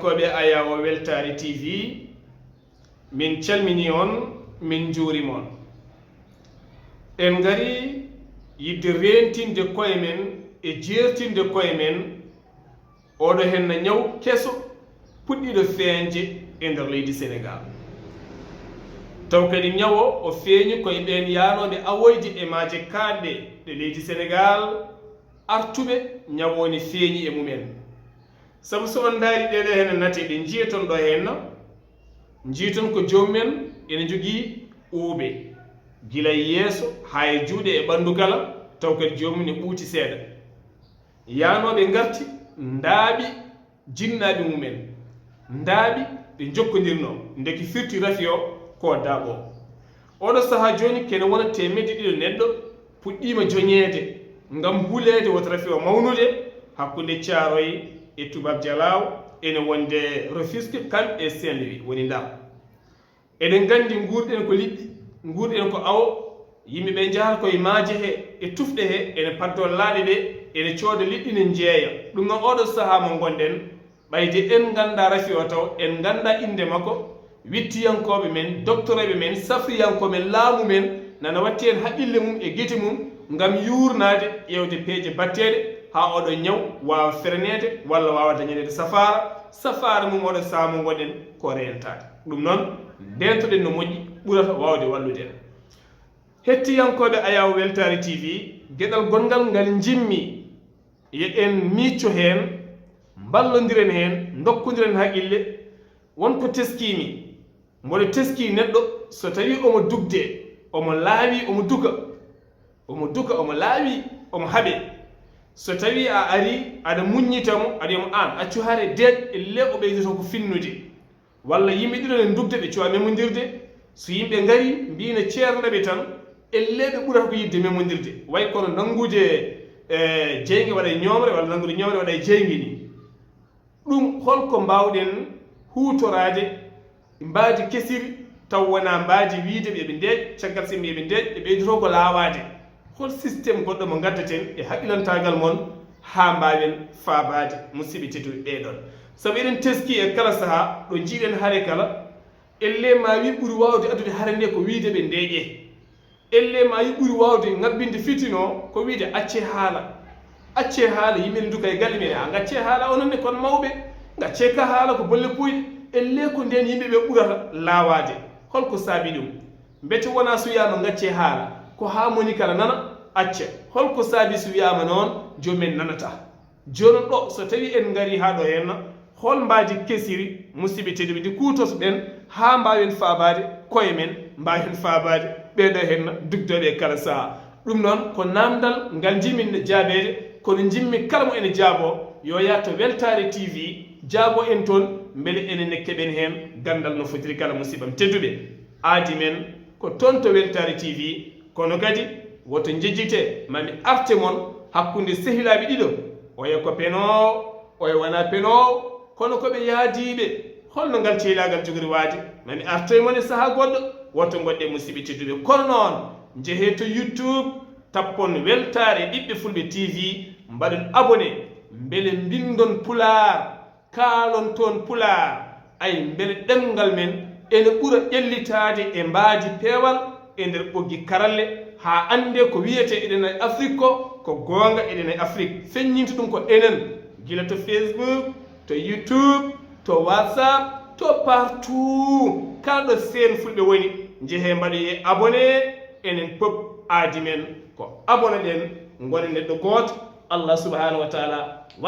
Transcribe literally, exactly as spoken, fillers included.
Koɓe Ayawo Weltaare T V, min calmini on, min njuurima on. En ngari yidde reentinde koye men e jeertinde koye men oɗo henna ñaw keso puɗɗiiɗo feeñde e nder leydi Senegaal. Taw kadi ñawo o feeñi koye ɓeen yaanooɓe awoyde e maaje kaaɗɗe ɗe leydi Senegaal, artuɓe ñawo ne feeñi e mumen. Sabu so on ndaari ɗeɗo hene nate ɗe njiyaton ɗo henna, njiyaton ko joomum en ene jogii uube, gila e yeeso haa e juuɗe e ɓanndu kala, taw kadi joomum ne ɓuuti seeɗa. Yaanooɓe ngarti, ndaaɓi jinnaaɓe mumen, ndaaɓi ɓe njokkondirnoo, ndeke firti rafi o ko daaɓo. Oɗo sahaa jooni kene wona teemedde ɗiɗo neɗɗo puɗɗiima joñeede ngam huleede wota rafi o mawnude hakkunde Caaroy e Tubaab Jalaaw, ene wonde Rufisque kam e Saint-Louis woni Ndar. Eɗen nganndi nguurɗen ko liɗɗi, nguurɗen ko awo, yimɓe ɓe njahata koye maaje he e tufɗe he, ene paddoo laaɗe ɗe, ene cooda liɗɗi ne njeeya. Ɗum noon oɗo sahaa mo ngonɗen, ɓayde en nganndaa rafi o taw, en nganndaa innde makko, wittiyankooɓe men, doktorooɓe men, safriyankooɓe men, laamu men, nana watti heen haqqille mum e gite mum ngam yuurnaade ƴeewde peeje batteeɗe haa oɗo ñaw waawa fereneede walla waawa dañaneede safaara, safaara mum oɗo sahaa mo ngonɗen ko reentaade. Ɗum noon, ndeentoɗen no moƴƴi, ɓurata waawde wallude en. Hettiyankooɓe Ayawo Weltaare T V, geɗal gonngal ngal njimmi, yo en miicco heen, mballondiren heen, ndokkondiren haqqille. Won ko teskiimi, mboɗo teskii neɗɗo, so tawii omo dugde, omo laawi, omo duka, omo duka, omo laawi, omo haɓe. So tawii a arii, aɗa muññita mo, aɗa wiya mo, "Aan, accu hare, deeƴ," ellee o ɓeydoto ko finnude. Walla yimɓe ɗiɗo ne ndugda, ɓe cuwaa memondirde. So yimɓe ngarii, mbiina ceerndaɓe tan, ellee ɓe ɓurata ko yiɗde memondirde. Way kono nanngude, eh, jeynge waɗa e ñoomre, walla nanngude ñoomre waɗa e jeynge ni. Ɗum holko mbaawɗen huutoraade mbaadi kesiri, taw wonaa mbaadi wiyde ɓe eɓe ndeeƴ, caggal so ɓe eɓe ndeeƴ, ɓe ɓeydoto ko laawaade? Hol système goɗɗo mo ngaddaten e haqqilantaagal mon haa mbaawen faabaade, musidɓe tedduɓe ɓee ɗoon? Sabu eɗen teskii e kala sahaa ɗo njiiɗen hare kala, ellee maa wi ɓuri waawde addude hare nde ko wiyde ɓe ndeeƴe. Ellee maa wi ɓuri waawde ŋabbinde fitina o ko wiyde accee haala. Accee haala, yimɓe ne nduka e galle men, a ngaccee haala onon ne kon mawɓe, ngaccee ka haala ko bolle puyɗe. Ellee ko ndeen yimɓe ɓe ɓurata laawaade. Holko saabi ɗum? Mbete wonaa so wiyaama ngaccee haala, ko haa moni kala nana, acca. Holko saabi so wiyaama noon, joomum en nanataa? Jooni ɗo, so tawii en ngarii haa ɗo henna, hol mbaadi kesiri, musidɓe tedduɓe, ndi kuutorto-ɗen haa mbaawen faabaade koye men, mbaawen faabaade ɓee ɗo henna dugdooɓe e kala sahaa? Ɗum noon ko naamndal ngal njimin jaabeede, kono njimmi kala mo ene jaaboo, yo yaah to Weltaare T V, jaaboo en toon, mbele enen ne keɓen heen ganndal no fotiri kala, musidɓam tedduɓe. Aadi men ko toon to Weltaare T V, kono kadi woto njejjite, ma mi arte mon hakkunde sehilaaɓe ɗiɗo, oya ko penoowo, oya wonaa penoowo, kono ko ɓe yaadiiɓe. Holno ngal ceylaagal jogori waade? Ma mi artoy mon e sahaa goɗɗo, woto ngoɗɗe, musidɓe tedduɓe. Kono noon, njehee to YouTube, tappon Weltaare Ɓiɓɓe Fulɓe T V, mbaɗon abonné, mbele mbinndon Pulaar, kaalon toon Pulaar, ay, mbele ɗemngal men ene ɓura ƴellitaade e mbaadi peewal e nder ɓoggi karalle, haa anndee ko wiyetee eɗen e Afrik ko, ko goonga, eɗen e Afrik. Feññinta ɗum ko enen, gila to Facebook, to YouTube, to WhatsApp, to partout. Kala ɗo seen Fulɓe woni, njehee mbaɗoyee abonné, enen pop aadi men ko abonné ɗen, ngonen neɗɗo gooto. Allah subhanahu wa taala